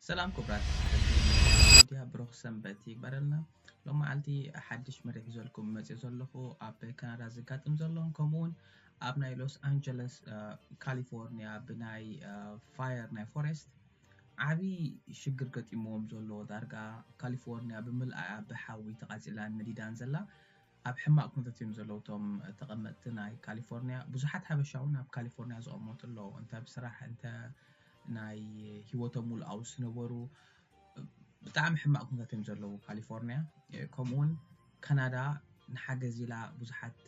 ሰላም ክቡራት፣ ዲያ ብሩኽ ሰንበት ይግበረልና። ሎም መዓልቲ ሓድሽ መደብ ሒዘልኩም መፅእ ዘለኹ ኣብ ካናዳ ዝጋጥም ዘለውን ከምኡውን ኣብ ናይ ሎስ ኣንጀለስ ካሊፎርኒያ ብናይ ፋየር ናይ ፎሬስት ዓብዪ ሽግር ገጢምዎም ዘሎ፣ ዳርጋ ካሊፎርኒያ ብምልኣያ ብሓዊ ተቓፂላን ነዲዳን ዘላ ኣብ ሕማቕ ኩነታት እዮም ዘለዉ እቶም ተቐመጥቲ ናይ ካሊፎርኒያ። ብዙሓት ሓበሻ እውን ኣብ ካሊፎርኒያ ዝቐመጡ ኣለዉ፣ እንተ ብስራሕ እንተ ናይ ህይወቶም ምልኣው ዝነበሩ። ብጣዕሚ ሕማቕ ኩነታት እዮም ዘለዉ ካሊፎርኒያ። ከምኡውን ካናዳ ንሓገዝ ኢላ ብዙሓት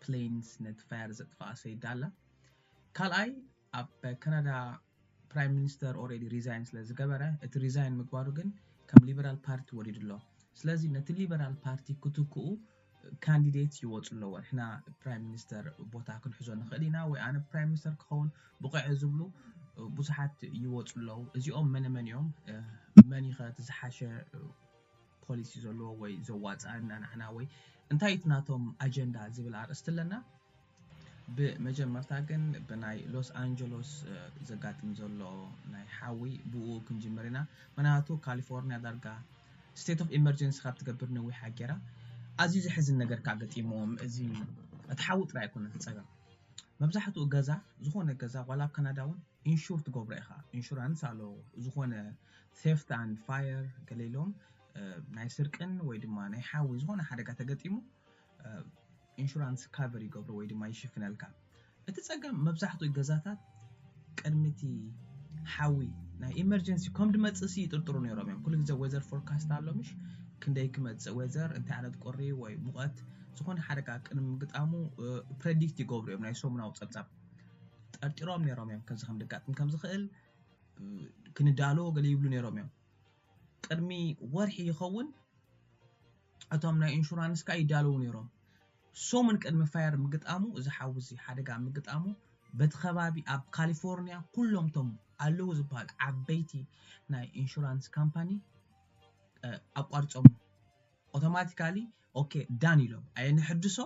ፕሌንስ ነቲ ፋየር ዘጥፍኣ ሰይዳ ኣላ። ካልኣይ ኣብ ካናዳ ፕራይም ሚኒስተር ኦልሬዲ ሪዛይን ስለ ዝገበረ እቲ ሪዛይን ምግባሩ ግን ከም ሊበራል ፓርቲ ወሪዱ ኣሎ። ስለዚ ነቲ ሊበራል ፓርቲ ክትክኡ ካንዲዴት ይወፁ ኣለዎ። ንሕና ፕራይም ሚኒስተር ቦታ ክንሕዞ ንኽእል ኢና ወይ ኣነ ፕራይም ሚኒስተር ክኸውን ብቑዕ ዝብሉ ብዙሓት ይወፁ ኣለዉ። እዚኦም መነ መን እዮም? መን ይኸ እቲ ዝሓሸ ፖሊሲ ዘለዎ ወይ ዘዋፅኣና ንዓና ወይ እንታይ እቲ ናቶም ኣጀንዳ ዝብል ኣርእስቲ ኣለና። ብመጀመርታ ግን ብናይ ሎስ ኣንጀሎስ ዘጋጥም ዘሎ ናይ ሓዊ ብኡ ክንጅምር ኢና። ምክንያቱ ካሊፎርኒያ ዳርጋ ስቴት ኦፍ ኢመርጀንሲ ካብ ትገብር ነዊሕ ኣገራ ኣዝዩ ዘሕዝን ነገር ከዓ ገጢሞም። እዚ እቲ ሓዊ ጥራይ ኣይኮነ እቲ ፀገም። መብዛሕትኡ ገዛ፣ ዝኾነ ገዛ ዋላ ኣብ ካናዳ እውን ኢንሹር ትገብሮ ኢኻ። ኢንሹራንስ ኣሎ። ዝኾነ ቴፍት ኣንድ ፋየር ገለ ኢሎም ናይ ስርቅን ወይ ድማ ናይ ሓዊ ዝኾነ ሓደጋ ተገጢሙ ኢንሹራንስ ካቨር ይገብሮ ወይ ድማ ይሽፍነልካ። እቲ ፀገም መብዛሕትኡ ገዛታት ቅድሚ እቲ ሓዊ ናይ ኢመርጀንሲ ከም ድመፅእ ሲ ይጥርጥሩ ነይሮም እዮም። ኩሉ ግዜ ዌዘር ፎርካስት ኣሎ ምሽ፣ ክንደይ ክመፅእ ዌዘር፣ እንታይ ዓይነት ቁሪ ወይ ሙቐት ዝኾነ ሓደጋ ቅድሚ ምግጣሙ ፕሬዲክት ይገብሩ እዮም ናይ ሰሙናዊ ፀብፃብ። ጠርጢሮም ነይሮም እዮም ከምዚ ከም ድጋጥም ከም ዝኽእል። ክንዳሎ ገለ ይብሉ ነይሮም እዮም። ቅድሚ ወርሒ ይኸውን እቶም ናይ ኢንሹራንስ ከዓ ይዳለዉ ነይሮም። ሰሙን ቅድሚ ፋየር ምግጣሙ፣ እዚ ሓዊ እዚ ሓደጋ ምግጣሙ፣ በቲ ከባቢ ኣብ ካሊፎርኒያ ኩሎም እቶም ኣለዉ ዝበሃል ዓበይቲ ናይ ኢንሹራንስ ካምፓኒ ኣቋርፆም። ኦቶማቲካሊ ኦኬ ዳን ኢሎም፣ ኣይንሕድሶ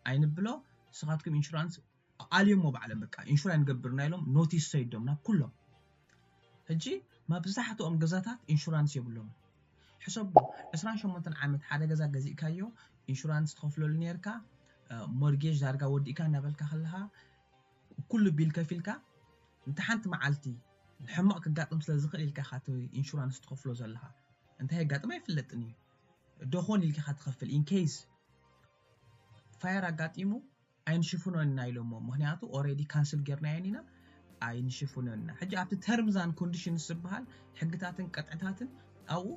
ኣይንብሎ፣ ንስኻትኩም ኢንሹራንስ ኣልዮሞ ባዕሎም በቃ ኢንሹር ኣይንገብርና ኢሎም ኖቲስ ሰይዶም ናብ ኩሎም። ሕጂ መብዛሕትኦም ገዛታት ኢንሹራንስ የብሎም። ሕሰቡ፣ ዕስራን ሸሞንተን ዓመት ሓደ ገዛ ገዚእካዮ ኢንሹራንስ ትኸፍለሉ ነርካ፣ ሞርጌጅ ዳርጋ ወዲእካ እናበልካ ከለኻ ኩሉ ቢል ከፊልካ፣ እንተ ሓንቲ መዓልቲ ሕማቕ ክጋጥም ስለ ዝኽእል ኢልካ ኢኻ እቲ ኢንሹራንስ ትኸፍሎ ዘለኻ። እንታይ የጋጥም ኣይፍለጥን እዩ። ደኾን ኢልካ ኢኻ ትኸፍል ኢንኬይስ ፋየር ኣጋጢሙ ኣይንሽፍኖን ኢና ኢሎሞ። ምክንያቱ ኦልሬዲ ካንስል ጌርናየን ኢና፣ ኣይንሽፍኖን ኢና። ሕጂ ኣብቲ ተርምስ ኣንድ ኮንዲሽንስ ዝበሃል ሕግታትን ቅጥዕታትን ኣብኡ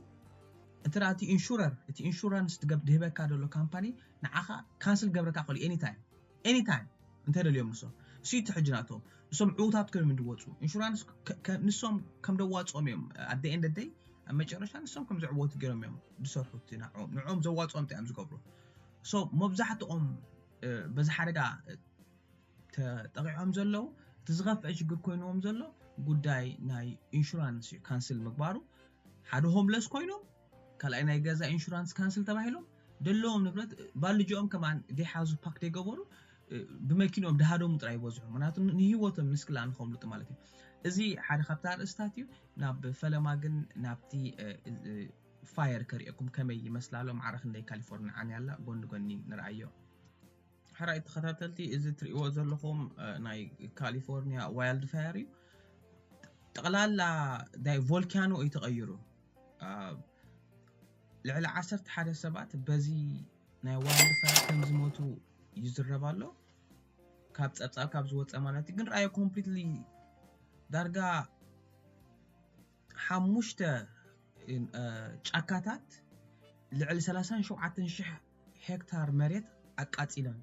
እቲ ራእቲ ኢንሹረር እቲ ኢንሹራንስ ድህበካ ዘሎ ካምፓኒ ንዓኻ ካንስል ገብረካ ክእሉ ኤኒታይም ኤኒታይም እንተደልዮም ንሶም እሱ እቲ ሕጂ ናቶም ንሶም ዕዉታት ኮይኖም እንድወፁ ኢንሹራንስ ንሶም ከም ደዋፅኦም እዮም ኣደ ኤንድ ደይ ኣብ መጨረሻ ንሶም ከም ዘዕወቱ ገይሮም እዮም ዝሰርሑ እቲ ንዕኦም ንዕኦም ዘዋፅኦም እዮም ዝገብሩ። ሶ መብዛሕትኦም በዚ ሓደጋ ተጠቂዖም ዘለዉ እቲ ዝኸፍአ ሽግር ኮይንዎም ዘሎ ጉዳይ ናይ ኢንሹራንስ እዩ ካንስል ምግባሩ። ሓደ ሆምለስ ኮይኖም ካልኣይ ናይ ገዛ ኢንሹራንስ ካንስል ተባሂሎም ደለዎም ንብረት ባልጅኦም ከማን ደይሓዙ ፓክ ደይገበሩ ብመኪንኦም ድሃደሙ ጥራይ ይበዝሑ። ምክንያቱ ንህይወቶም ንስክላ ንኸምልጡ ማለት እዩ። እዚ ሓደ ካብቲ ኣርእስታት እዩ። ናብ ፈለማ ግን ናብቲ ፋየር ከሪኤኩም ከመይ ይመስላሎ ማዕረ ክንደይ ካሊፎርኒያ ዓንያላ ጎኒ ጎኒ ንርኣዮ። ሕራይ ተኸታተልቲ እዚ ትርእይዎ ዘለኹም ናይ ካሊፎርኒያ ዋይልድ ፋየር እዩ። ጠቕላላ ናይ ቮልካኖ እዩ ተቐይሩ። ልዕሊ ዓሰርተ ሓደ ሰባት በዚ ናይ ዋይልድ ፋየር ከም ዝሞቱ ይዝረብ ኣሎ። ካብ ፀብፃብ ካብ ዝወፀ ማለት እዩ። ግን ረኣዮ ኮምፕሊትሊ ዳርጋ ሓሙሽተ ጫካታት ልዕሊ ሰላሳን ሸውዓተን ሽሕ ሄክታር መሬት ኣቃፂለን።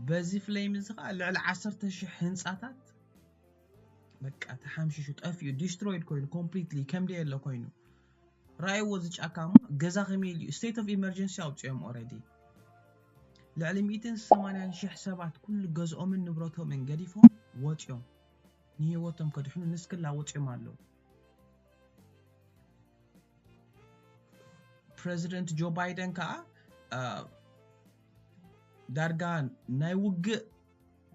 በዚ ፍሌም እዚ ከዓ ልዕሊ ዓሰርተ ሽሕ ህንፃታት በቃ ተሓምሽሹ ጠፊኡ ዲስትሮይድ ኮይኑ ኮምፕሊትሊ ከም ደየለ ኮይኑ። ረኣይዎ እዚ ጫካ እሞ ገዛ ከመይ ኢሉ እዩ ስቴት ኦፍ ኢመርጀንሲ ኣውፅኦም ኦረዲ። ልዕሊ ሚእትን ሰማንያን ሽሕ ሰባት ኩሉ ገዝኦምን ንብረቶምን ገዲፎም ወፂኦም ንህይወቶም ከድሕኑ ንስክላ ወፂኦም ኣለዉ። ፕረዚደንት ጆ ባይደን ከዓ ዳርጋ ናይ ውግእ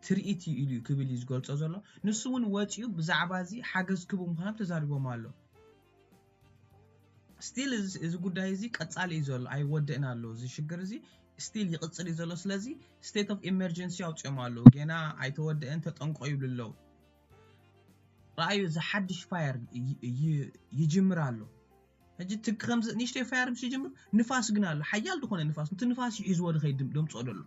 ትርኢት እዩ ኢሉ ክብል እዩ ዝገልጾ ዘሎ። ንሱ እውን ወፂኡ ብዛዕባ እዚ ሓገዝ ክቡ ምዃኖም ተዛሪቦም ኣሎ። ስቲል እዚ ጉዳይ እዚ ቀጻሊ እዩ ዘሎ፣ ኣይወደእን ኣሎ። እዚ ሽግር እዚ ስቲል ይቕጽል እዩ ዘሎ። ስለዚ ስቴት ኦፍ ኢመርጀንሲ ኣውፅኦም ኣለዉ። ጌና ኣይተወደአን፣ ተጠንቆ ይብሉ ኣለዉ። ረኣዩ፣ እዚ ሓድሽ ፋየር ይጅምር ኣሎ። ሕጂ ትክ ከምዚ ንእሽተይ ፋየር ምስ ይጅምር፣ ንፋስ ግን ኣሎ፣ ሓያል ዝኾነ ንፋስ። እቲ ንፋስ እዩ ሒዝዎ ድኸይድ ደምፅኦ ደሎ።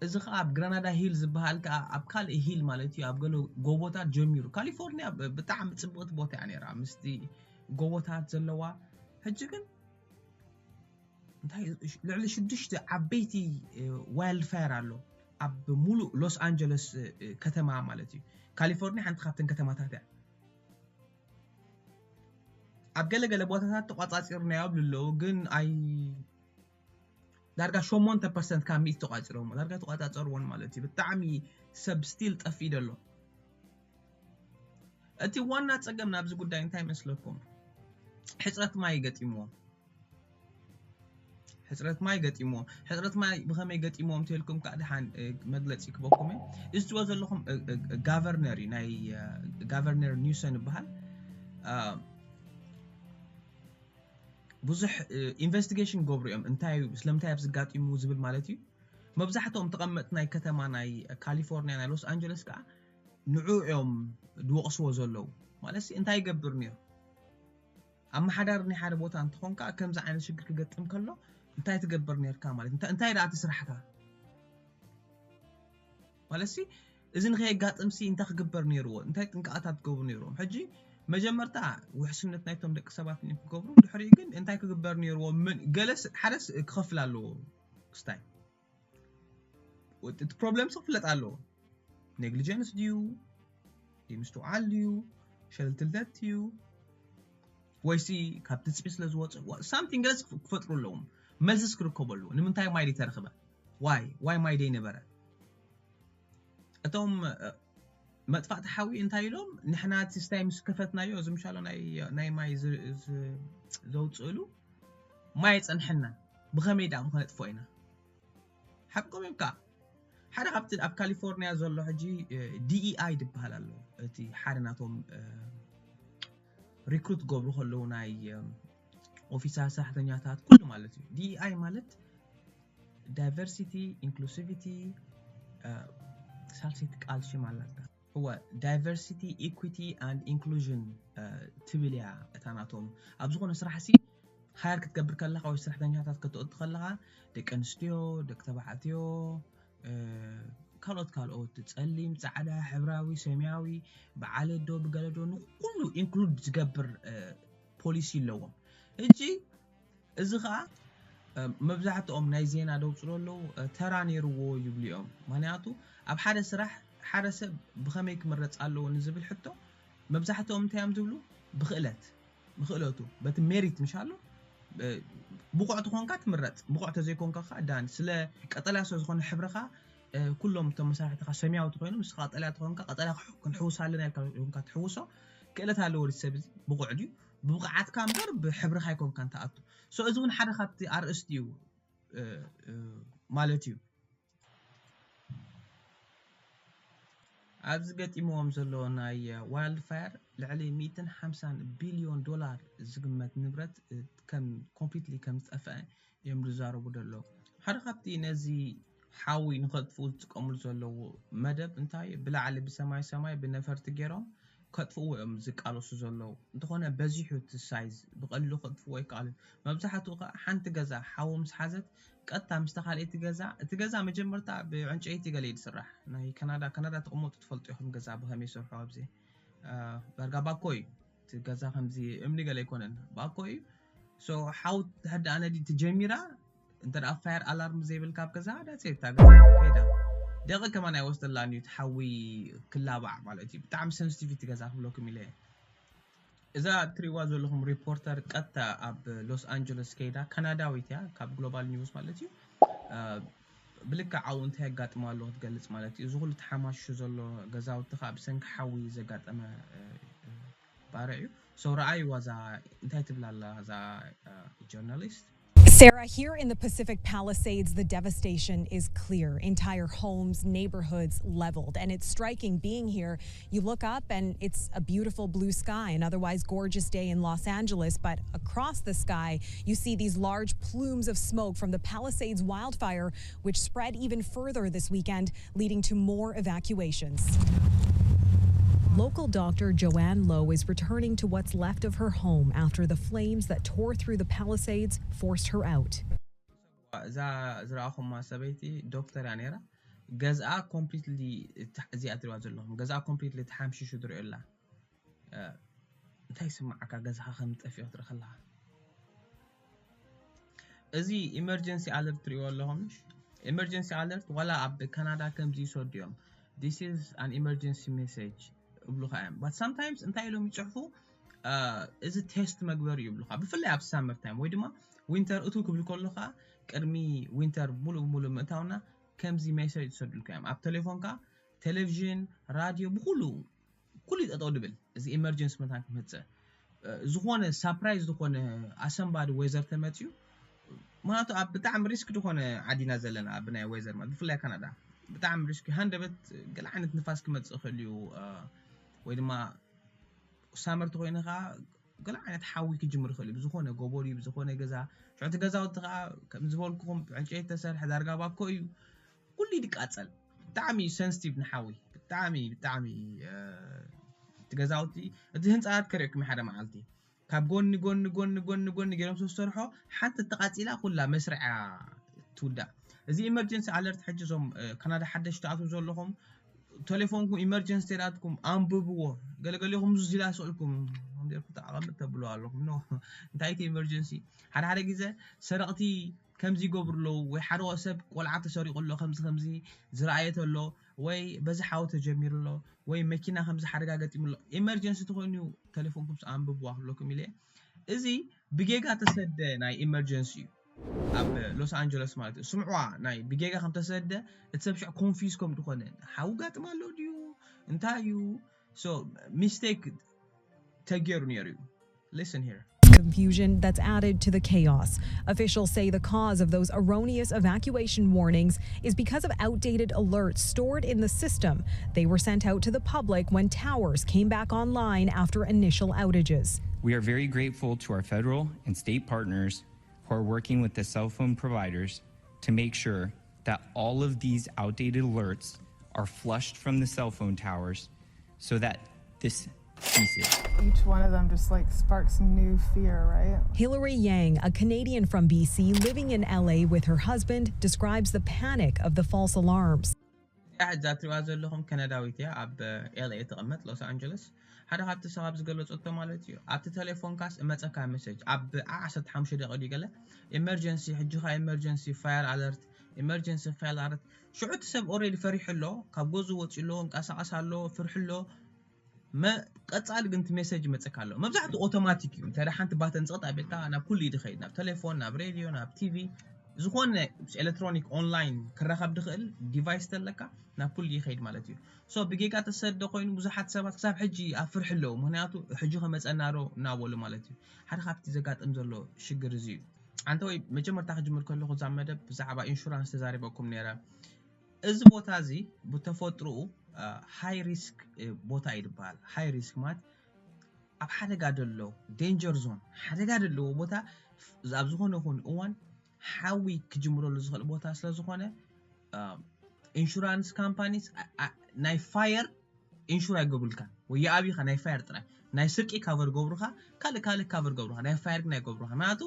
እዚ ከዓ ኣብ ግራናዳ ሂል ዝበሃል ከዓ ኣብ ካልእ ሂል ማለት እዩ፣ ኣብ ገለ ጎቦታት ጀሚሩ። ካሊፎርኒያ ብጣዕሚ ፅብቕቲ ቦታ እያ ነይራ፣ ምስቲ ጎቦታት ዘለዋ። ሕጂ ግን እንታይ ልዕሊ ሽዱሽተ ዓበይቲ ዋይልድ ፋየር ኣሎ ኣብ ሙሉእ ሎስ ኣንጀለስ ከተማ ማለት እዩ። ካሊፎርኒያ ሓንቲ ካብተን ከተማታት እያ። ኣብ ገለገለ ቦታታት ተቋፃፂርናዮ ይብሉ ኣለዉ፣ ግን ኣይ ዳርጋ ሸሞንተ ፐርሰንት ካብ ሚእቲ ተቋፂሮሞ፣ ዳርጋ ተቋፃፀርዎን ማለት እዩ። ብጣዕሚ ሰብ ስቲል ጠፊኡ ደሎ። እቲ ዋና ፀገም ናብዚ ጉዳይ እንታይ ይመስለኩም? ሕፅረት ማይ ገጢምዎም። ሕፅረት ማይ ገጢምዎም። ሕፅረት ማይ ብኸመይ ገጢምዎም እንተልኩም ከዓ ድሓን መግለፂ ክበኩም እየ። እዚ ትዎ ዘለኹም ጋቨርነር እዩ፣ ናይ ጋቨርነር ኒውሰን ይበሃል። ብዙሕ ኢንቨስቲጌሽን ገብሩ እዮም። እንታይ እዩ፣ ስለምንታይ ኣብ ዝጋጢሙ ዝብል ማለት እዩ። መብዛሕትኦም ተቐመጥቲ ናይ ከተማ ናይ ካሊፎርኒያ ናይ ሎስ ኣንጀለስ ከዓ ንዑ እዮም ዝወቕስዎ ዘለዉ። ማለት እንታይ ይገብር ነይሩ? ኣመሓዳሪ ናይ ሓደ ቦታ እንተኾንካ ከምዚ ዓይነት ሽግር ክገጥም ከሎ እንታይ ትገብር ነርካ ማለት እንታይ ደኣ እቲ ስራሕካ? ማለት ሲ እዚ ንኸየጋጥም ሲ እንታይ ክግበር ነይርዎ? እንታይ ጥንቃቐታት ክገብሩ ነይርዎም? ሕጂ መጀመርታ ውሕስነት ናይቶም ደቂ ሰባት ክገብሩ፣ ድሕሪኡ ግን እንታይ ክግበር ነይርዎ? ምን ገለስ ሓደስ ክኸፍል ኣለዎ ክስታይ እቲ ፕሮብለም ሲ ክፍለጥ ኣለዎ። ኔግሊጀንስ ድዩ? ዘይምስትውዓል ድዩ? ሸለልትነት ድዩ? ወይሲ ካብ ትፅቢ ስለ ዝወፅእ ሳምቲንግ ገለስ ክፈጥሩ ኣለዎም። መልስስ ክርከቡ ኣለዎ። ንምንታይ ማይ ዘይተረኽበ? ዋይ ዋይ ማይ ዘይነበረ? እቶም መጥፋእቲ ሓዊ እንታይ ኢሎም? ንሕና እቲ ስታይ ምስ ከፈትናዮ፣ እዚ ምሻሎ ናይ ማይ ዘውፅእሉ ማይ የፀንሐና፣ ብኸመይ ደኣ ከነጥፍኦ ኢና? ሓቆም እዮም ከዓ። ሓደ ካብቲ ኣብ ካሊፎርኒያ ዘሎ ሕጂ ዲኢኣይ ዝበሃል ኣሎ። እቲ ሓደ ናቶም ሪክሩት ገብሩ ከለዉ ናይ ኦፊሳ ሰራሕተኛታት ኩሉ ማለት እዩ። ዲኢኣይ ማለት ዳይቨርሲቲ፣ ኢንክሉሲቪቲ፣ ሳልሰይቲ ቃል ሽም ኣላታ። እወ፣ ዳይቨርሲቲ፣ ኢኩዊቲ ኣንድ ኢንክሉዥን ትብል እያ እታ ናቶም። ኣብ ዝኾነ ስራሕ ሲ ሃየር ክትገብር ከለኻ ወይ ሰራሕተኛታት ከተእቱ ከለኻ፣ ደቂ ኣንስትዮ፣ ደቂ ተባዕትዮ፣ ካልኦት ካልኦት፣ ጸሊም፣ ጻዕዳ፣ ሕብራዊ፣ ሰማያዊ፣ ብዓለት ዶ ብገለ ዶ፣ ንኩሉ ኢንክሉድ ዝገብር ፖሊሲ ኣለዎም። ሕጂ እዚ ኸዓ መብዛሕትኦም ናይ ዜና ደውፅሉ ኣለዉ፣ ተራ ነይርዎ ይብሉ እዮም። ምክንያቱ ኣብ ሓደ ስራሕ ሓደ ሰብ ብኸመይ ክምረፅ ኣለዎ ንዝብል ሕቶ መብዛሕትኦም እንታይ እዮም ዝብሉ? ብክእለት፣ ብክእለቱ፣ በቲ ሜሪት ምሽ ኣሎ። ብቑዕ ተኾንካ ትምረፅ፣ ብቑዕ ተዘይኮንካ ከዓ ዳን። ስለ ቀጠልያ ስለ ዝኾነ ሕብርኻ፣ ኩሎም እቶም መሳርሕትኻ ሰማያዊ ተኾይኖም፣ ንስኻ ቀጠልያ ተኾንካ ቀጠልያ ክንሕውስ ኣለና ኢልካ ኮንካ ትሕውሶ። ክእለት ኣለዎ እዚ ሰብ እዚ፣ ብቑዕ ድዩ? ብብቕዓትካ እምበር ብሕብርኻ ኣይኮንካን ትኣቱ። So እዚ እውን ሓደ ካብቲ ኣርእስቲ እዩ ማለት እዩ። ኣብዚ ገጢምዎም ዘሎ ናይ ዋይልድ ፋየር ልዕሊ ሚእትን ሓምሳን ቢልዮን ዶላር ዝግመት ንብረት ከም ኮምፕሊትሊ ከም ዝጠፍአ እዮም ዝዛረቡ ዘለዉ። ሓደ ካብቲ ነዚ ሓዊ ንኸጥፍኡ ዝጥቀምሉ ዘለዉ መደብ እንታይ እዩ? ብላዕሊ ብሰማይ ሰማይ ብነፈርቲ ገይሮም ከጥፍእዎ እዮም ዝቃለሱ ዘለዉ። እንተኾነ በዚሑ እቲ ሳይዝ ብቐሊሉ ከጥፍእዎ ኣይከኣሉን። መብዛሕትኡ ኸዓ ሓንቲ ገዛ ሓዊ ምስ ሓዘት ቀጥታ ምስታ ካልኣይቲ ገዛ፣ እቲ ገዛ መጀመርታ ብዕንጨይቲ ገለ እዩ ዝስራሕ። ናይ ካናዳ፣ ካናዳ ተቐመጡ ትፈልጡ ኢኹም ገዛ ብኸመይ ይሰርሑ ኣብዚ። ዳርጋ ባኮ እዩ። እቲ ገዛ ከምዚ እምኒ ገለ ኣይኮነን፣ ባኮ እዩ። So ሓዊ ትሕዳእ ነዲድ ትጀሚራ እንተ ደኣ ፋየር ኣላርም ዘይብልካ ኣብ ገዛ ዳሴ እታ ገዛ ከይዳ ደቂ ከማን ኣይወስደላን እዩ፣ እቲ ሓዊ ክላባዕ ማለት እዩ። ብጣዕሚ ሰንስቲቪቲ ገዛ ክብለኩም ኢለ እየ። እዛ እትሪእዋ ዘለኹም ሪፖርተር ቀጥታ ኣብ ሎስ ኣንጀለስ ከይዳ፣ ካናዳዊት እያ፣ ካብ ግሎባል ኒውስ ማለት እዩ። ብልክዕ ኣብኡ እንታይ የጋጥሞ ኣሎ ክትገልጽ ማለት እዩ። እዚ ኩሉ ተሓማሽሹ ዘሎ ገዛውቲ ከዓ ብሰንኪ ሓዊ ዘጋጠመ ባርዕ እዩ። So ረኣይዋ እዛ እንታይ ትብል ኣላ እዛ ጆርናሊስት። Sarah, here in the Pacific Palisades, the devastation is clear. Entire homes, neighborhoods leveled. And it's striking being here. You look up and it's a beautiful blue sky, an otherwise gorgeous day in Los Angeles. But across the sky, you see these large plumes of smoke from the Palisades wildfire, which spread even further this weekend, leading to more evacuations. Local doctor Joanne Lowe is returning to what's left of her home after the flames that tore through the Palisades forced her out. እዛ ዝረኣኹማ ሰበይቲ ዶክተር እያ ነይራ። ገዝኣ ኮምፕሊትሊ፣ እዚኣ ትሪዋ ዘለኹም ገዝኣ ኮምፕሊትሊ ተሓምሺሹ ትሪኦ ኣላ። እንታይ ይስምዓካ ገዛኻ ከም ጠፊኦ ክትርኢ ከለኻ? እዚ ኢመርጀንሲ ኣለርት ትሪእዎ ኣለኹም ምሽ? ኢመርጀንሲ ኣለርት ዋላ ኣብ ካናዳ ከምዚ ይሰዱ እዮም። This is an emergency message እብሉኻ እዮም። But sometimes እንታይ ኢሎም ይፅሕፉ? እዚ ቴስት መግበሪ እዩ ይብሉኻ። ብፍላይ ኣብ ሳመር ታይም ወይ ድማ ዊንተር እቱ ክብል ከለኻ፣ ቅድሚ ዊንተር ሙሉእ ብሙሉእ ምእታውና ከምዚ ሜሴጅ ይሰዱልካ እዮም ኣብ ቴሌፎንካ፣ ቴሌቪዥን፣ ራድዮ፣ ብኩሉ ኩሉ እዩ ጠጠው ድብል። እዚ ኢመርጀንሲ መታን ክመፅእ፣ ዝኾነ ሳፕራይዝ ዝኾነ ኣሰንባዲ ዌዘር ተመፅዩ። ምክንያቱ ኣብ ብጣዕሚ ሪስክ ዝኾነ ዓዲና ዘለና ብናይ ዌዘር ማለት ብፍላይ ካናዳ ብጣዕሚ ሪስክ። ሃንደበት ገለ ዓይነት ንፋስ ክመፅእ ይኽእል እዩ፣ ወይ ድማ ሳመር ተኮይነ ከዓ ገለ ዓይነት ሓዊ ክጅምር ይኽእል እዩ። ብዝኾነ ጎቦ ድዩ ብዝኾነ ገዛ፣ ሽዕቲ ገዛውቲ ከዓ ከም ዝበልኩኹም ዕንጨይቲ ተሰርሐ ዳርጋ ባኮ እዩ። ኩሉ ይቃፀል። ብጣዕሚ እዩ ሰንስቲቭ ንሓዊ። ብጣዕሚ ብጣዕሚ እቲ ገዛውቲ፣ እቲ ህንፃታት ከሪኦኩም ሓደ መዓልቲ ካብ ጎኒ ጎኒ ጎኒ ጎኒ ጎኒ ገይሮም ዝተሰርሖ፣ ሓንቲ ተቃፂላ ኩላ መስርዕያ ትውዳእ። እዚ ኢመርጀንሲ ኣለርት ሕጂ እዞም ካናዳ ሓደሽ ትኣትዉ ዘለኹም ቴሌፎንኩም ኢመርጀንሲ ተዳትኩም ኣንብብዎ። ገለገሌኹም ዙዚላ ስእልኩም ርኩ ተቐምጥ ተብሉ ኣለኹም። ኖ፣ እንታይ እቲ ኢመርጀንሲ? ሓደ ሓደ ግዜ ሰረቕቲ ከምዚ ይገብሩ ኣለዉ፣ ወይ ሓደ ሰብ ቆልዓ ተሰሪቑ ኣሎ ከምዚ ከምዚ ዝረኣየ ተሎ፣ ወይ በዚ ሓዊ ተጀሚሩ ኣሎ፣ ወይ መኪና ከምዚ ሓደጋ ገጢሙ ኣሎ። ኢመርጀንሲ ተኾይኑ ቴሌፎንኩም ኣንብብዋ ክብለኩም ኢለ። እዚ ብጌጋ ተሰደ ናይ ኢመርጀንሲ እዩ። ኣብ ሎስ ኣንጀለስ ማለት እዩ። ስምዕዋ ናይ ብጌጋ ከም ተሰደ እቲ ሰብ ሽዕ ኮንፊዝ ከም ዝኾነ፣ ሓዊ ጋጥም ኣሎ ድዩ እንታይ እዩ? So ሚስቴክ ተገይሩ ነይሩ እዩ። Listen here. Confusion that's added to the chaos. Officials say the cause of those erroneous evacuation warnings is because of outdated alerts stored in the system. They were sent out to the public when towers came back online after initial outages. We are very grateful to our federal and state partners who are working with the cell phone providers to make sure that all of these outdated alerts are flushed from the cell phone towers so that this ceases. Each one of them just like sparks new fear, right? Hillary Yang, a Canadian from B C living in L A with her husband, describes the panic of the false alarms. እዛ እዛ ትሪዋ ዘለኹም ካናዳዊት እያ፣ ኣብ ኤል ኤ ትቕመጥ ሎስ ኣንጀለስ። ሓደ ካብቲ ሰባብ ዝገለጸቶ ማለት እዩ፣ ኣብቲ ቴሌፎንካስ እመጸካ ሜሴጅ ኣብ ዓሰርተ ሓሙሽተ ደቂቕ ድዩ ገለ፣ ኢመርጀንሲ፣ ሕጂ ኸኣ ኢመርጀንሲ ፋየር ኣለርት፣ ኢመርጀንሲ ፋየር ኣለርት። ሽዑ እቲ ሰብ ኦልሬዲ ፈሪሑ ኣሎ፣ ካብ ገዝኡ ወጺኡ ኣሎ፣ እንቀሳቐስ ኣሎ፣ ፍርሒ ኣሎ። መ ቀጻሊ ግን እቲ ሜሴጅ ይመጸካ ኣሎ። መብዛሕትኡ ኦቶማቲክ እዩ። እንተ ሓንቲ ባተን ጸጥ ኣቢልካ ናብ ኩሉ እዩ ዝኸይድ፣ ናብ ቴሌፎን፣ ናብ ሬድዮ፣ ናብ ቲቪ፣ ዝኾነ ኤሌክትሮኒክ ኦንላይን ክራኸብ ዝኽእል ዲቫይስ ተለካ ናብ ኩሉ ይኸይድ ማለት እዩ። So ብጌጋ ተሰደ ኮይኑ ብዙሓት ሰባት ክሳብ ሕጂ ኣብ ፍርሒ ኣለዉ። ምክንያቱ ሕጂ ከመጸና ዶ እናበሉ ማለት እዩ። ሓደ ካብቲ ዘጋጥም ዘሎ ሽግር እዚ እዩ። ኣንተ ወይ መጀመርታ ክጅምር ከለኹ እዛ መደብ ብዛዕባ ኢንሹራንስ ተዛሪበኩም ነይረ። እዚ ቦታ እዚ ብተፈጥሮኡ ሃይ ሪስክ ቦታ እዩ ዝበሃል። ሃይ ሪስክ ማለት ኣብ ሓደጋ ደሎ ዴንጀር ዞን ሓደጋ ደለዎ ቦታ ኣብ ዝኾነ ይኹን እዋን ሓዊ ክጅምረሉ ዝኽእል ቦታ ስለ ዝኾነ ኢንሹራንስ ካምፓኒስ ናይ ፋየር ኢንሹር ኣይገብሩልካን ወይ የኣብኻ ናይ ፋየር ጥራይ ናይ ስርቂ ካቨር ገብሩኻ ካልእ ካልእ ካቨር ገብሩኻ ናይ ፋየር ግን ኣይገብሩኻ ምክንያቱ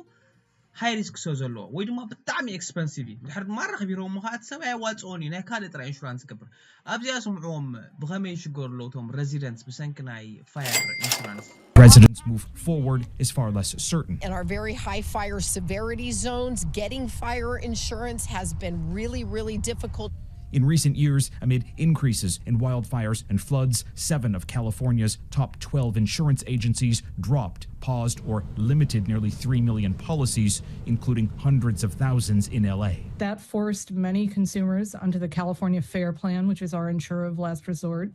ሃይ ሪስክ ስለ ዘለዎ ወይ ድማ ብጣዕሚ ኤክስፐንሲቭ እዩ ድሕሪ ድማ ረኽቢሮም ሞ ከዓ እቲ ሰብ ኣየዋፅኦን እዩ ናይ ካልእ ጥራይ ኢንሹራንስ ዝገብር ኣብዚኣ ስምዕዎም ብኸመይ ይሽገሩ ኣለዉ እቶም ሬዚደንትስ ብሰንኪ ናይ ፋየር ኢንሹራንስ Residents move forward is far less certain. In our very high fire severity zones, getting fire insurance has been really, really difficult. In recent years, amid increases in wildfires and floods, seven of California's top twelve insurance agencies dropped, paused, or limited nearly three million policies, including hundreds of thousands in L A. That forced many consumers onto the California Fair Plan, which is our insurer of last resort.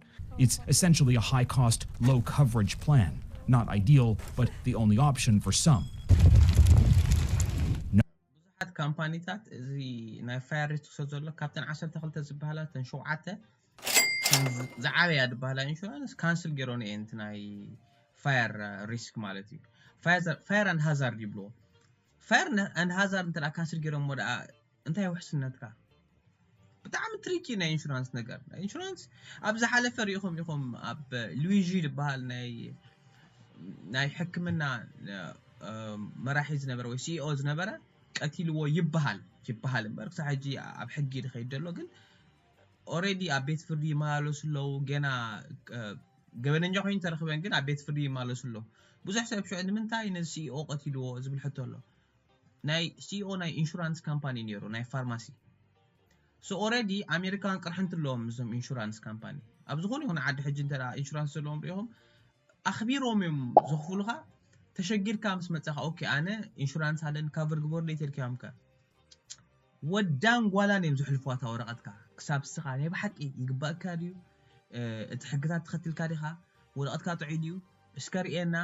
It's essentially a high cost, low coverage plan. Not ideal, but the only option for some. ካምፓኒታት እዚ ናይ ፋየር ሪስክ ክሰብ ዘሎ ካብተን ዓሰርተ ክልተ ዝበሃላ ተን ሸውዓተ ዝዓበያ ዝበሃላ ኢንሹራንስ ካንስል ገይሮን እየን እቲ ናይ ፋየር ሪስክ ማለት እዩ። ፋየር and ሃዛርድ ይብልዎ። ፋየር and ሃዛርድ እንተ ካንስል ገይሮም ወደ እንታይ ውሕስነትካ? ብጣዕሚ ትሪኪ ናይ ኢንሹራንስ ነገር። ናይ ኢንሹራንስ ኣብ ዝሓለፈ ሪኢኹም ኢኹም ኣብ ሉዊጂ ዝበሃል ናይ ናይ ሕክምና መራሒ ዝነበረ ወይ ሲኢኦ ዝነበረ ቀቲልዎ ይበሃል ይበሃል እምበር ክሳብ ሕጂ ኣብ ሕጊ ድኸይድ ዘሎ ግን ኦሬዲ ኣብ ቤት ፍርዲ ይመላለሱ ኣለዉ። ገና ገበነኛ ኮይኑ ተረኽበን ግን ኣብ ቤት ፍርዲ ይመላለሱ ኣለዉ። ብዙሕ ሰብ ሽዑ ንምንታይ ነዚ ሲኢኦ ቀቲልዎ ዝብል ሕቶ ኣሎ። ናይ ሲኢኦ ናይ ኢንሹራንስ ካምፓኒ ነይሩ ናይ ፋርማሲ። So ኦሬዲ ኣሜሪካን ቅርሕንቲ ኣለዎም እዞም ኢንሹራንስ ካምፓኒ ኣብ ዝኾነ ይኹን ዓዲ ሕጂ እንተ ኢንሹራንስ ዘለዎም ሪኢኹም ኣኽቢሮም እዮም ዘኽፍሉኻ። ተሸጊርካ ምስ መጻኻ ኦኬ ኣነ ኢንሹራንስ ኣለኒ ካቨር ግበሩ ለይተልኪዮምካ ወዳን ጓላን እዮም ዝሕልፍዋ እታ ወረቐትካ ክሳብ ስኻ ናይ ብሓቂ ይግባእካ ድዩ እቲ ሕግታት ትኸትልካ ዲኻ ወረቐትካ ጥዑይ ድዩ እስከ ርኤና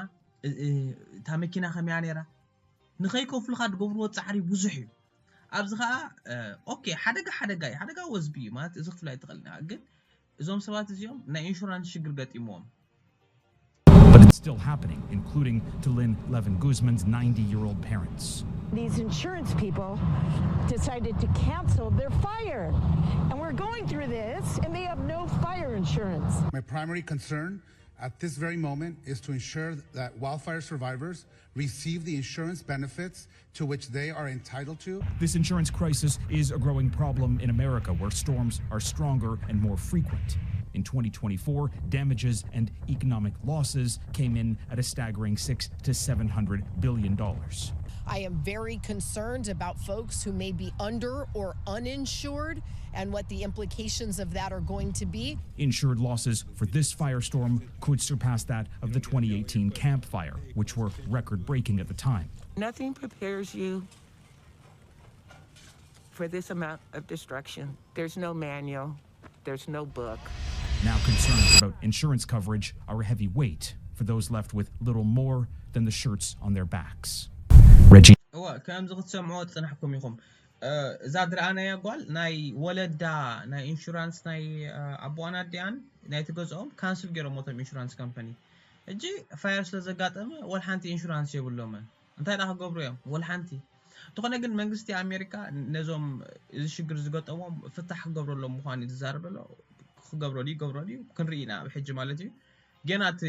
እታ መኪና ከመያ ነይራ ንኸይከፍሉኻ ዝገብርዎ ጻዕሪ ብዙሕ እዩ ኣብዚ ኸዓ ኦኬ ሓደጋ ሓደጋ እዩ ሓደጋ ወዝቢ እዩ ማለት እዚ ክትብል ኣይትኽእል ግን እዞም ሰባት እዚኦም ናይ ኢንሹራንስ ሽግር ገጢምዎም But it's still happening, including to Lynn Levin Guzman's ninety year old parents. These insurance people decided to cancel their fire. And we're going through this, and they have no fire insurance. My primary concern at this very moment is to ensure that wildfire survivors receive the insurance benefits to which they are entitled to. This insurance crisis is a growing problem in America, where storms are stronger and more frequent. In twenty twenty-four, damages and economic losses came in at a staggering six to seven hundred billion dollars. I am very concerned about folks who may be under or uninsured and what the implications of that are going to be. Insured losses for this firestorm could surpass that of the twenty eighteen Camp Fire, which were record breaking at the time. Nothing prepares you for this amount of destruction. There's no manual, there's no book. Now concerns about insurance coverage are a heavy weight for those left with little more than the shirts on their backs. እዋ ከምዚ ክትሰምዑ ዝፅናሕኩም ኢኹም እዛ ዝረኣናያ ጓል ናይ ወለዳ ናይ ኢንሹራንስ ናይ ኣቦኣን ኣዲኣን ናይ ትገዝኦም ካንስል ገይሮም ሞቶም ኢንሹራንስ ካምፓኒ ሕጂ ፋየር ስለ ዘጋጠመ ወል ሓንቲ ኢንሹራንስ የብሎምን እንታይ ዳ ክገብሩ እዮም ወል ሓንቲ እንተኾነ ግን መንግስቲ ኣሜሪካ ነዞም እዚ ሽግር ዝገጠሞም ፍታሕ ክገብረሎም ምዃኑ እዩ ዝዛረብ ዘሎ ክገብሮ ድዩ ገብሮ ድዩ ክንርኢ ኢና ኣብ ሕጂ ማለት እዩ ገና እቲ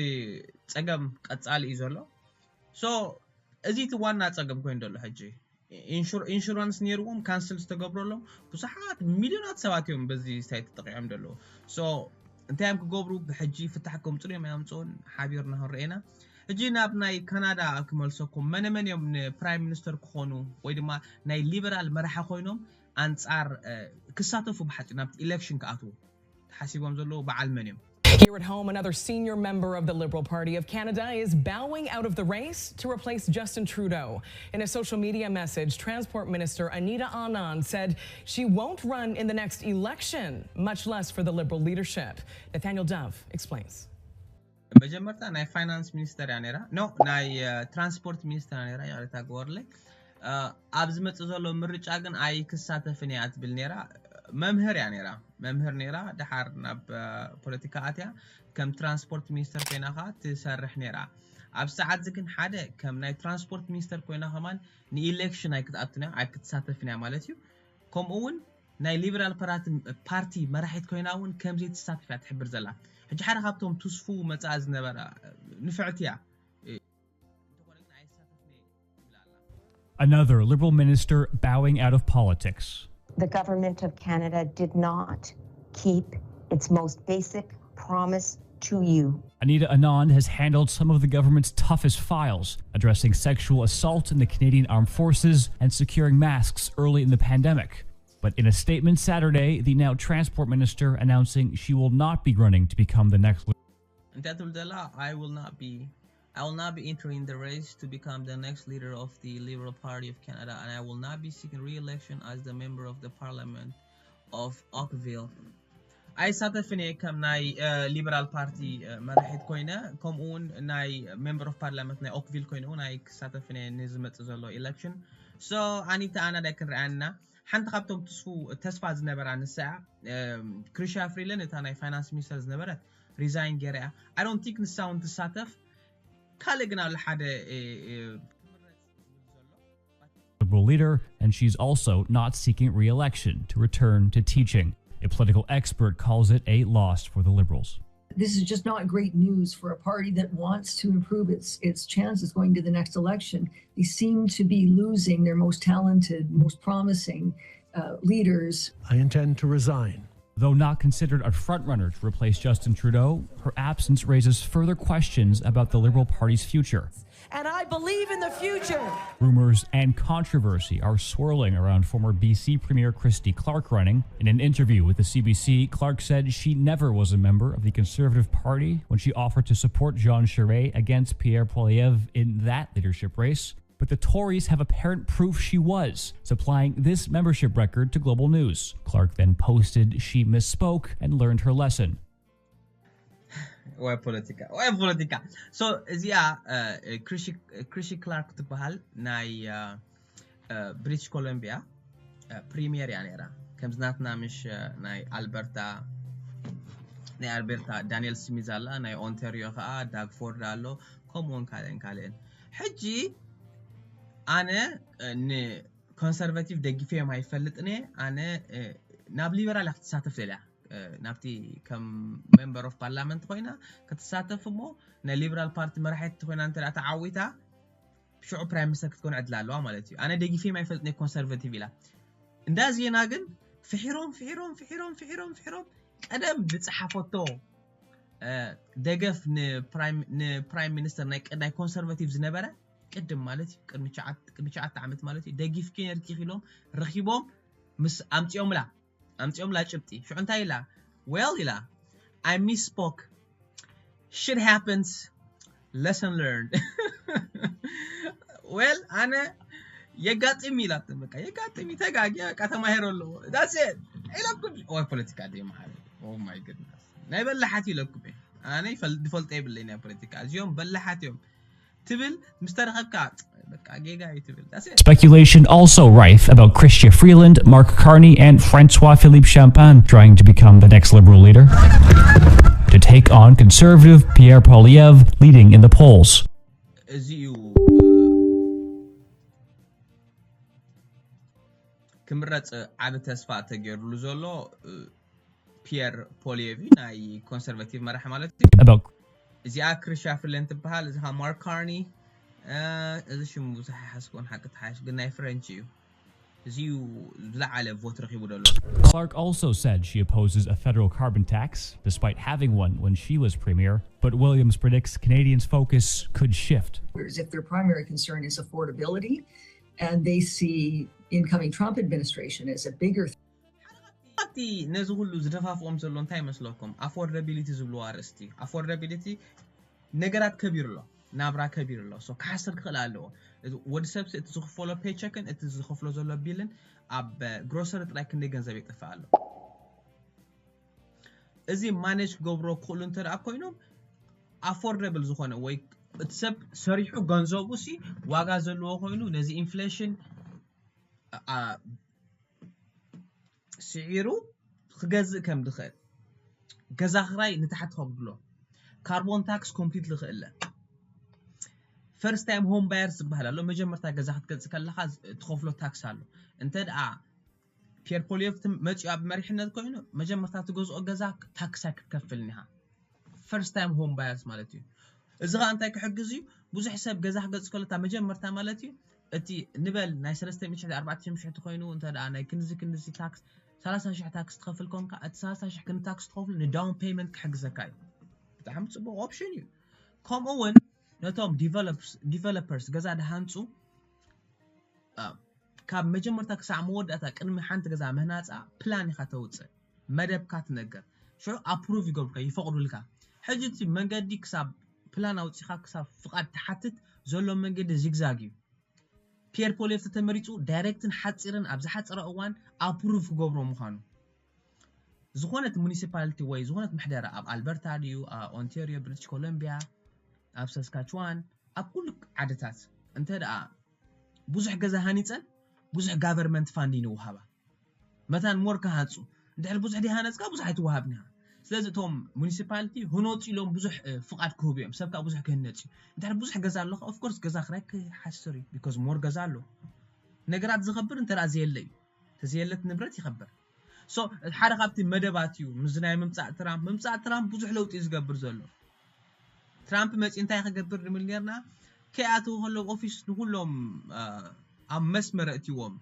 ፀገም ቀፃሊ እዩ ዘሎ so እዚ እቲ ዋና ፀገም ኮይኑ ዘሎ ሕጂ ኢንሹራንስ ነይርዎም ካንስል ዝተገብረሎም ብዙሓት ሚሊዮናት ሰባት እዮም በዚ ሳይት ተጠቂዖም ዘለዉ so እንታይ እዮም ክገብሩ ብሕጂ ፍታሕ ከምፅሉ እዮም ኣምፅኡን ሓቢርና ክንርኤና ሕጂ ናብ ናይ ካናዳ ክመልሰኩም መነመን እዮም ንፕራይም ሚኒስተር ክኾኑ ወይ ድማ ናይ ሊበራል መራሒ ኮይኖም ኣንፃር ክሳተፉ ብሓፂ ናብቲ ኢሌክሽን ክኣትዉ ሓሲቦም ዘለዉ በዓል መን እዮም Here at home, another senior member of the Liberal Party of Canada is bowing out of the race to replace Justin Trudeau. In a social media message, Transport Minister Anita Anand said she won't run in the next election, much less for the Liberal leadership. Nathaniel Dove explains. መጀመርታ ናይ ፋይናንስ ሚኒስተር እያ ነራ ኖ ናይ ትራንስፖርት ሚኒስተር እያ ነራ ይቕሬታ ግበሩለይ ኣብ ዝመፅእ ዘሎ ምርጫ ግን ኣይክሳተፍን እያ ትብል ነራ መምህር እያ ነራ መምህር ነራ ድሓር ናብ ፖለቲካ ኣትያ ከም ትራንስፖርት ሚኒስተር ኮይና ከዓ ትሰርሕ ነራ ኣብ ሰዓት እዚ ግን ሓደ ከም ናይ ትራንስፖርት ሚኒስተር ኮይና ከማን ንኢሌክሽን ኣይክትኣቱን እያ ኣይክትሳተፍን እያ ማለት እዩ ከምኡ እውን ናይ ሊበራል ፓርቲ መራሒት ኮይና እውን ከምዘይትሳተፍ እያ ትሕብር ዘላ ሕጂ ሓደ ካብቶም ትስፉ መፅኣ ዝነበረ ንፍዕቲ እያ Another Liberal minister bowing out of politics. The government of Canada did not keep its most basic promise to you. Anita Anand has handled some of the government's toughest files, addressing sexual assault in the Canadian Armed Forces and securing masks early in the pandemic. But in a statement Saturday, the now transport minister announcing she will not be running to become the next. እንታይ ትብል ዘላ I will not be I will not be entering the race to become the next leader of the Liberal Party of Canada, and I will not be seeking re-election as the member of the Parliament of Oakville. ኣይሳተፍን እየ ከም ናይ ሊበራል ፓርቲ መራሒት ኮይነ ከምኡ እውን ናይ ሜምበር ኦፍ ፓርላመንት ናይ ኦክቪል ኮይነ እውን ኣይክሳተፍን እየ ንዝመፅእ ዘሎ ኢሌክሽን So ኣኒታ ኣና ዳይ ክንርኣያ ኣለና። ሓንቲ ካብቶም ተስፉ ተስፋ ዝነበራ ንሳ እያ። እም፣ ክሪሻ ፍሪለን እታ ናይ ፋይናንስ ሚኒስተር ዝነበረት ሪዛይን ገይራ እያ። I don't think ንሳ እውን ትሳተፍ። ካልእ ግን ኣሎ ሓደ እ፣ እ፣ liberal leader, and she's also not seeking re-election to return to teaching. A political expert calls it a loss for the Liberals. This is just not great news for a party that wants to improve its its chances going to the next election. They seem to be losing their most talented, most promising uh, leaders. I intend to resign. Though not considered a frontrunner to replace Justin Trudeau, her absence raises further questions about the Liberal Party's future. And I believe in the future. Rumors and controversy are swirling around former B C Premier Christy Clark running. In an interview with the C B C, Clark said she never was a member of the Conservative Party when she offered to support Jean Charest against Pierre Poilievre in that leadership race. But the Tories have apparent proof she was, supplying this membership record to Global News. Clark then posted she misspoke and learned her lesson. ወይ ፖለቲካ ወይ ፖለቲካ። So እዚኣ ክሪሺ ክላርክ ትበሃል፣ ናይ ብሪቲሽ ኮሎምቢያ ፕሪሚየር እያ ነይራ። ከምዚ ናትና ምሽ ናይ ኣልበርታ ናይ ኣልበርታ ዳንኤል ስሚዝ ኣላ፣ ናይ ኦንታሪዮ ከዓ ዳግ ፎርድ ኣሎ፣ ከምኡውን ካልእን ካልእን። ሕጂ ኣነ ንኮንሰርቫቲቭ ደጊፈዮም ኣይፈልጥን እየ። ኣነ ናብ ሊበራል ክትሳተፍ ደልያ ናብቲ ከም ሜምበር ኦፍ ፓርላመንት ኮይና ክትሳተፍ እሞ ናይ ሊበራል ፓርቲ መራሒት ኮይና እንተ ተዓዊታ ሽዑ ፕራይም ሚኒስተር ክትኮን ዕድል ኣለዋ ማለት እዩ። ኣነ ደጊፈ ኣይፈልጥን ኮንሰርቫቲቭ ኢላ። እንዳ ዜና ግን ፍሒሮም ፍሒሮም ፍሒሮም ፍሒሮም ፍሒሮም ቀደም ዝፀሓፈቶ ደገፍ ንፕራይም ሚኒስተር ናይ ኮንሰርቫቲቭ ዝነበረ ቅድም ማለት እዩ ቅድሚ ሸዓተ ዓመት ማለት እዩ ደጊፍኪ ነርኪ ኢሎም ረኪቦም ምስ ኣምፂኦምላ ኣምፂኦምላ ጭብጢ ሽዑ እንታይ ኢላ well ኢላ I misspoke shit happens lesson learned well ኣነ የጋጥም ኢላት በቃ የጋጥም ተጋጊ በቃ ተማሄሮ ኣለዎ that's it ኢለኩም ወይ ፖለቲካ ደይ መሓረ oh my goodness ናይ በላሓት ኢለኩም ኣነ ዝፈልጦ የብለይ ናይ ፖለቲካ እዚኦም በላሓት እዮም ትብል ምስ ተረኸብካ በቃ ጌጋ እዩ ትብል that's it Speculation also rife about Chrystia Freeland, Mark Carney, and Francois Philippe Champagne trying to become the next Liberal leader. To take on conservative Pierre Poilievre leading in the polls. እዚ እዩ ክምረፅ ዓቢ ተስፋ ተገይሩሉ ዘሎ ፒየር ፖሊየቪ ናይ ኮንሰርቫቲቭ መራሒ ማለት እዩ About እዚኣ ክሪሻ ፍለን ትበሃል እዚ ከዓ ማርክ ካርኒ እዚ ሽሙ ብዙሕ ሓስኮን ሓቂ ተሓሽ ግን ናይ ፍረንች እዩ እዚዩ ዝለዓለ ቮት ረኪቡ ዘሎ Clark also said she opposes a federal carbon tax, despite having one when she was premier. But Williams predicts Canadians' focus could shift. If their primary concern is affordability, and they see incoming Trump administration as a bigger ኣብቲ ነዚ ኩሉ ዝደፋፍኦም ዘሎ እንታይ ይመስለኩም ኣፎርዳቢሊቲ ዝብልዎ ኣርእስቲ ኣፎርዳቢሊቲ ነገራት ከቢሩ ኣሎ ናብራ ከቢሩ ኣሎ so ክሓስር ክኽእል ኣለዎ ወዲ ሰብ እቲ ዝኽፈሎ ፔቸክን እቲ ዝኸፍሎ ዘሎ ቢልን ኣብ ግሮሰሪ ጥራይ ክንደይ ገንዘብ የጥፍእ ኣሎ እዚ ማኔጅ ክገብሮ ክኽእሉ እንተ ደኣ ኮይኖም ኣፎርደብል ዝኾነ ወይ እቲ ሰብ ሰሪሑ ገንዘቡ ሲ ዋጋ ዘለዎ ኮይኑ ነዚ ኢንፍሌሽን ስዒሩ ክገዝእ ከም ዝኽእል ገዛ ክራይ ንታሕቲ ከብድሎ ካርቦን ታክስ ኮምፕሊት ዝኽእለ ፈርስት ታይም ሆም ባየርስ ዝበሃል ኣሎ መጀመርታ ገዛ ክትገዝእ ከለካ ትኸፍሎ ታክስ ኣሎ እንተ ደኣ ፒየር ፖሊዮፍ መፅኡ ኣብ መሪሕነት ኮይኑ መጀመርታ ትገዝኦ ገዛ ታክስ ኣይክትከፍልን ኢኻ ፈርስት ታይም ሆም ባየርስ ማለት እዩ እዚ ከዓ እንታይ ክሕግዝ እዩ ብዙሕ ሰብ ገዛ ክገዝእ ከሎ እታ መጀመርታ ማለት እዩ እቲ ንበል ናይ ሰለስተ ሚእቲ ሽሕ ኣርባዕተ ሚእቲ ሽሕ ኮይኑ እንተ ደኣ ናይ ክንዚ ክንዚ ታክስ ሰላሳ ሽሕ ታክስ ትኸፍል ኮንካ እቲ ሰላሳ ሽሕ ክንዲ ታክስ ትኸፍሉ ንዳውን ፔይመንት ክሕግዘካ እዩ ብጣዕሚ ፅቡቅ ኦፕሽን እዩ ከምኡ እውን ነቶም ዲቨሎፐርስ ገዛ ድሃንፁ ካብ መጀመርታ ክሳዕ መወዳእታ ቅድሚ ሓንቲ ገዛ ምህናፃ ፕላን ኢኻ ተውፅእ መደብካ ትነገር ሽዑ ኣፕሩቭ ይገብሩካ ይፈቅዱልካ ሕጂ እቲ መንገዲ ክሳብ ፕላን ኣውፂኻ ክሳብ ፍቃድ ትሓትት ዘሎ መንገዲ ዚግዛግ እዩ ፒየር ፖሊየፍ ተተመሪፁ ዳይሬክትን ሓፂርን ኣብ ዝሓፀረ እዋን ኣፕሩቭ ክገብሮ ምዃኑ ዝኾነት ሙኒሲፓሊቲ ወይ ዝኾነት ምሕደራ ኣብ ኣልበርታ ድዩ ኦንቴሪዮ ብሪቲሽ ኮሎምቢያ ኣብ ሳስካችዋን ኣብ ኩሉ ዓድታት እንተ ደኣ ብዙሕ ገዛ ሃኒፀን ብዙሕ government funding ይወሃባ። መታን more ክሃንፁ፣ እንድሕር ብዙሕ ድሃነፅካ ብዙሕ ኣይትወሃብን ኢኻ። ስለዚ እቶም municipality ህነፁ ኢሎም ብዙሕ ፍቓድ ክህቡ እዮም። ሰብ ከዓ ብዙሕ ክህነፅ እዩ። እንድሕር ብዙሕ ገዛ ኣለካ፣ of course ገዛ ክራይ ክሓስር እዩ። Because more ገዛ ኣሎ። ነገራት ዝኸብር እንተ ዘየለ እዩ። ተዘየለት ንብረት ይኸብር። So ሓደ ካብቲ መደባት እዩ። ምስ ናይ ምምፃእ ትራምፕ ምምፃእ ትራምፕ ብዙሕ ለውጢ እዩ ዝገብር ዘሎ። ትራምፕ መፂ እንታይ ክገብር ንብል ኔርና? ከይኣተው ከሎ ኦፊስ ንኩሎም ኣብ መስመር እትዎም።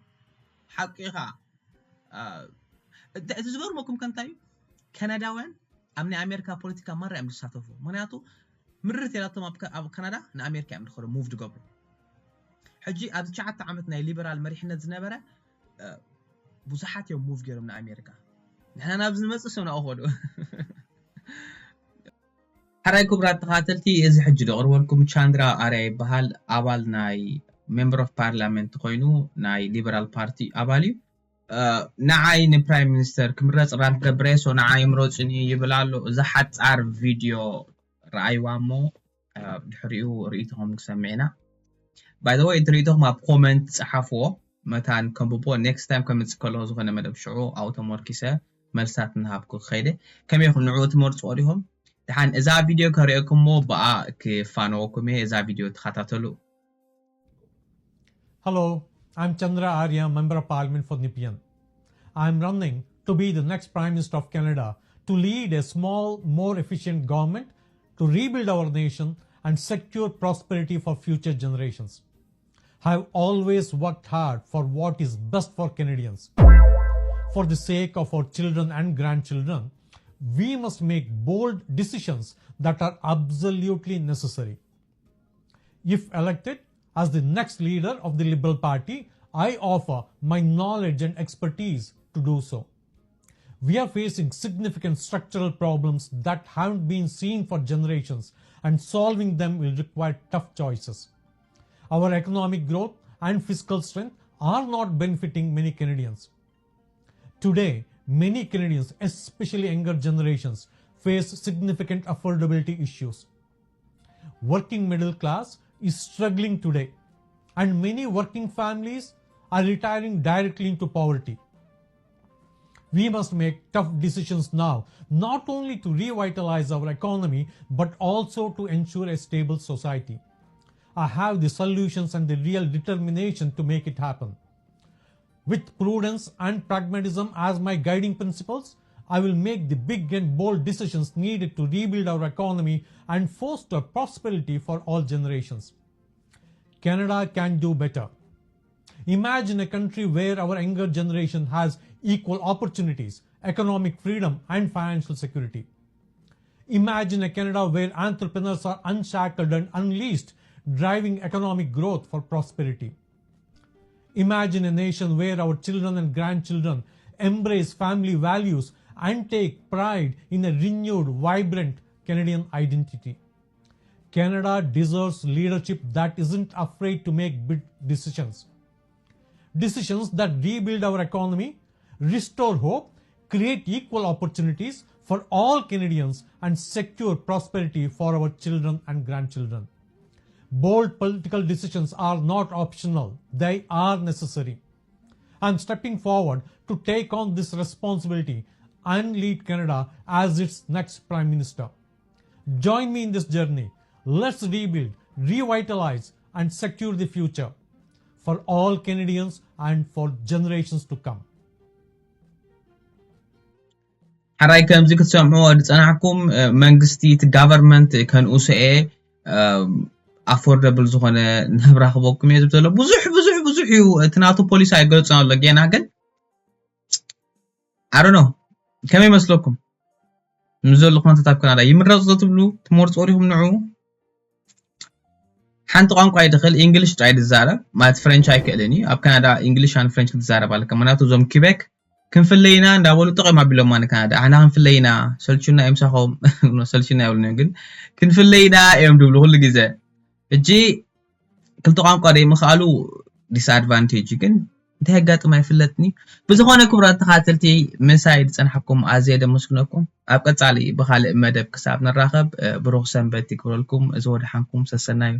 ሓቂኻ። እቲ ዝገርመኩም ከንታይ እዩ? ከናዳውያን ኣብ ናይ ኣሜሪካ ፖለቲካ ማራ እዮም ዝሳተፉ። ምክንያቱ ምርት የላቶም ኣብ ከናዳ ንኣሜሪካ እዮም ድኸዶ ሙቭ ድገብሩ። ሕጂ ኣብዚ ትሽዓተ ዓመት ናይ ሊበራል መሪሕነት ዝነበረ ብዙሓት እዮም ሙቭ ገይሮም ንኣሜሪካ። ንሕና ናብዚ ንመፅእ ሰብ ናብኡ ከዱ። ሓራይ ክቡራት ተኻተልቲ፣ እዚ ሕጂ ደቕርበልኩም ቻንድራ ኣርያ ይበሃል። ኣባል ናይ ሜምበር ኦፍ ፓርላመንት ኮይኑ ናይ ሊበራል ፓርቲ ኣባል እዩ። ንዓይ ንፕራይም ሚኒስተር ክምረፅ ራን ክገብር እየ። ሶ ንዓይ ምረፁኒ ይብል ኣሎ። እዛ ሓፃር ቪድዮ ረኣይዋ እሞ ድሕሪኡ ርእይቶኹም ክሰምዕ ኢና። By the way እቲ ርእይቶኹም ኣብ ኮመንት ፀሓፍዎ። መታን ከንብቦ ኔክስት ታይም ከምፅእ ከለኹ ዝኾነ መደብ ሽዑ ኣው ተሞርኪሰ መልስታት እናሃብኩ ክኸይደ። ከመይ ኢኹም ንዕኡ ትመርፅዎ ዲኹም? ደሓን እዛ ቪድዮ ከርእየኩም እሞ ብኣ ክፋነወኩም እየ። እዛ ቪድዮ ተኸታተሉ። Hello, I'm Chandra Arya, Member of Parliament for Nepean. I'm running to be the next Prime Minister of Canada to lead a small, more efficient government to rebuild our nation and secure prosperity for future generations. I've always worked hard for what is best for Canadians. For the sake of our children and grandchildren, we must make bold decisions that are absolutely necessary. If elected as the next leader of the Liberal Party, I offer my knowledge and expertise to do so. We are facing significant structural problems that haven't been seen for generations, and solving them will require tough choices. Our economic growth and fiscal strength are not benefiting many Canadians. Today, many Canadians, especially younger generations, face significant affordability issues. Working middle class is struggling today, and many working families are retiring directly into poverty. We must make tough decisions now, not only to revitalize our economy, but also to ensure a stable society. I have the solutions and the real determination to make it happen. With prudence and pragmatism as my guiding principles, I will make the big and bold decisions needed to rebuild our economy and foster prosperity for all generations. Canada can do better. Imagine a country where our younger generation has equal opportunities, economic freedom, and financial security. Imagine a Canada where entrepreneurs are unshackled and unleashed, driving economic growth for prosperity. Imagine a nation where our children and grandchildren embrace family values and take pride in a renewed, vibrant Canadian identity. Canada deserves leadership that isn't afraid to make big decisions. Decisions that rebuild our economy, restore hope, create equal opportunities for all Canadians, and secure prosperity for our children and grandchildren. Bold political decisions are not optional, they are necessary. I'm stepping forward to take on this responsibility and lead Canada as its next Prime Minister. Join me in this journey. Let's rebuild, revitalize, and secure the future for all Canadians and for generations to come. ሓራይ ከምዚ ክትሰምዕዎ ዝፀናሕኩም መንግስቲ እቲ ጋቨርንመንት ከንኡሰኤ ኣፎርደብል ዝኾነ ናብራ ክበኩም እየ ዝብል ዘሎ። ብዙሕ ብዙሕ ብዙሕ እዩ እቲ ናቱ ፖሊሲ ኣይገልፅን ኣሎ ጌና ግን ኣሮ ነው። ከመይ ይመስለኩም? ንዘሎ ኩነታት ኣብ ካናዳ ይምረፅ ዶ ትብሉ? ትመርፅዎ ዲኹም ንዑ? ሓንቲ ቋንቋ ይድኽእል፣ ኢንግሊሽ ጥራይ ዝዛረብ ማለት ፍሬንች ኣይክእልን እዩ። ኣብ ካናዳ ኢንግሊሽ ኣን ፍሬንች ክትዛረብ ኣለካ። ምክንያቱ እዞም ኪቤክ ክንፍለይና እንዳበሉ ጥቕም ኣቢሎማ ንካናዳ። ኣሕና ክንፍለይና ሰልቹና እዮም ሳኾም ሰልቹና ይብሉን እዮም ግን ክንፍለይና እዮም ድብሉ ኩሉ ግዜ። ሕጂ ክልተ ቋንቋ ደይ ምኽኣሉ ዲስኣድቫንቴጅ ግን እንታይ የጋጥም ኣይፍለጥኒ። ብዝኾነ ክቡራት ተኻተልቲ ምሳይ ዝጸናሕኩም ኣዝየ ደመስግነኩም። ኣብ ቀጻሊ ብኻልእ መደብ ክሳብ ንራኸብ ብሩኽ ሰንበት ይግበረልኩም። እዚ ወድሓንኩም ሰሰናዩ።